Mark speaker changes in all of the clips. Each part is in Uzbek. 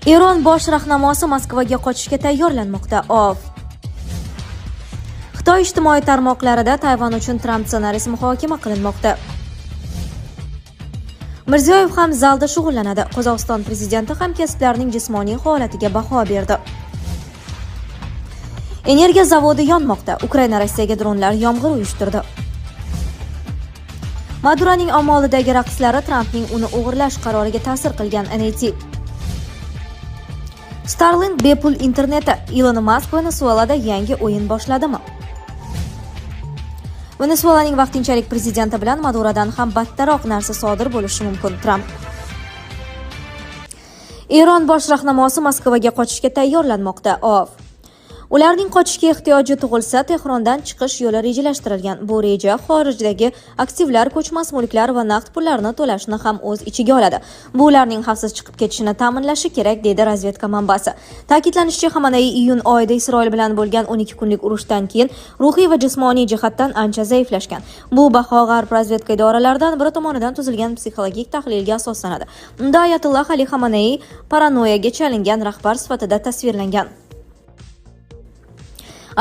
Speaker 1: Eron bosh rahnamosi Moskvaga qochishga tayyorlanmoqda. OF. Xitoy ijtimoiy tarmoqlarida Tayvan uchun Tramp ssenariysi muhokama qilinmoqda. Mirziyoyev ham zalda shug'ullanadi. Qozog'iston prezidenti hamkasblarining jismoniy holatiga baho berdi. Energiya zavodi yonmoqda. Ukraina Rossiyaga dronlar yomg'iri uyushtirdi. Maduroning omma oldidagi raqslari Trampning uni o'g'irlash qaroriga ta'sir qilgan NAT. Starlink bepul interneti. Ilon Mask Venesuelada yangi o'yin boshladimi? Venesuelaning vaqtinchalik prezidenti bilan Madurodan ham battarroq narsa sodir bo'lishi mumkin Tramp. Eron bosh rahnamosi Moskvaga qochishga tayyorlanmoqda. OF. Ularning qochishga ehtiyoji tug'ilsa, Tehrondan chiqish yo'li rejalashtirilgan. Bu reja xorijdagi aktivlar, ko'chmas mulklar va naqd pullarni to'lashni ham o'z ichiga oladi. Bu ularning xavfsiz chiqib ketishini ta'minlashi kerak, deydi razvedka manbasi. Ta'kidlanishicha, Xamanai iyun oyida Isroil bilan bo'lgan 12 kunlik urushdan keyin ruhiy va jismoniy jihatdan ancha zaiflashgan. Bu baho g'arb razvedka idoralaridan biri tomonidan tuzilgan psixologik tahlilga asoslanadi. Unda Ayatulloh Ali Xamanai paranoyaga chalingan rahbar sifatida tasvirlangan.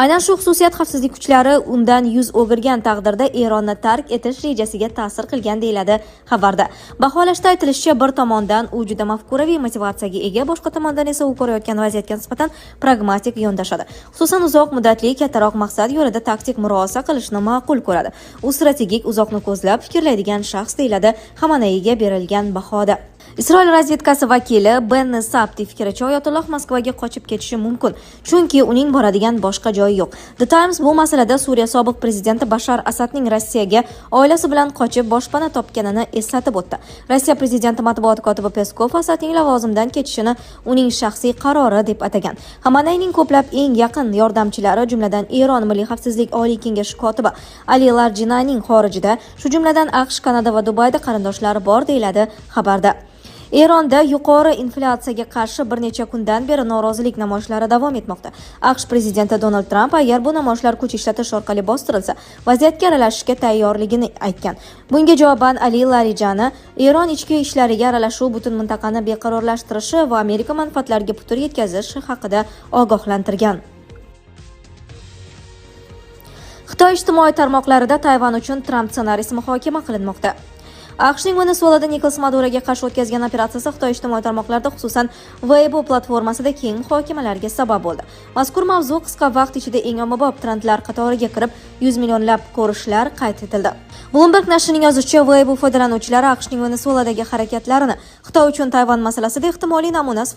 Speaker 1: Aynan shu xususiyat xavfsizlik kuchlari undan yuz o'girgan taqdirda Eronni tark etish rejasiga ta'sir qilgan, deyiladi xabarda. Baholashda aytilishicha, bir tomondan u juda mafkuraviy motivatsiyaga ega, boshqa tomondan esa u ko'rayotgan vaziyatga nisbatan pragmatik yondashadi. Xususan, uzoq muddatli kattaroq maqsad yo'lida taktik murosa qilishni ma'qul ko'radi. U strategik uzoqni ko'zlab fikrlaydigan shaxs, deyiladi Xamanaiga berilgan bahoda. Isroil razvedkasi vakili Benni Sabti fikricha, Oyatulloh Moskvaga qochib ketishi mumkin, chunki uning boradigan boshqa joyi yo'q. The Times bu masalada Suriya sobiq prezidenti Bashar Asadning Rossiyaga oilasi bilan qochib boshpana topganini eslatib o'tdi. Rossiya prezidenti matbuot kotibi Peskov Asadning lavozimdan ketishini uning shaxsiy qarori deb atagan. Xamanayning ko'plab eng yaqin yordamchilari, jumladan Eron Milliy xavfsizlik oliy kengashi kotibi Ali Larjinaning xorijda, shu jumladan AQSh, Kanada va Dubayda qarindoshlari bor, deyiladi xabarda. Eronda yuqori inflyatsiyaga qarshi bir necha kundan beri norozilik namoyishlari davom etmoqda. AQSh prezidenti Donald Tramp agar bu namoyishlar kuch ishlatish orqali bostirilsa, vaziyatga aralashishga tayyorligini aytgan. Bunga javoban Ali Larijani Eron ichki ishlariga aralashuv butun mintaqani beqarorlashtirishi va Amerika manfaatlariga putur yetkazishi haqida ogohlantirgan. Xitoy ijtimoiy tarmoqlarida Tayvan uchun Tramp ssenariysi muhokama qilinmoqda. AQShning Venesuelada Nikolas Maduroga qarshi o'tkazgan operatsiyasi Xitoy ijtimoiy tarmoqlarida, xususan Weibo platformasida keng muhokamalarga sabab bo'ldi. Mazkur mavzu qisqa vaqt ichida eng ommabop trendlar qatoriga kirib, 100 millionlab ko'rishlar qayd etildi. Bloomberg nashrining yozishicha, Weibo foydalanuvchilari AQShning Venesueladagi harakatlarini Xitoy uchun Tayvan masalasida ehtimoliy namuna sifatida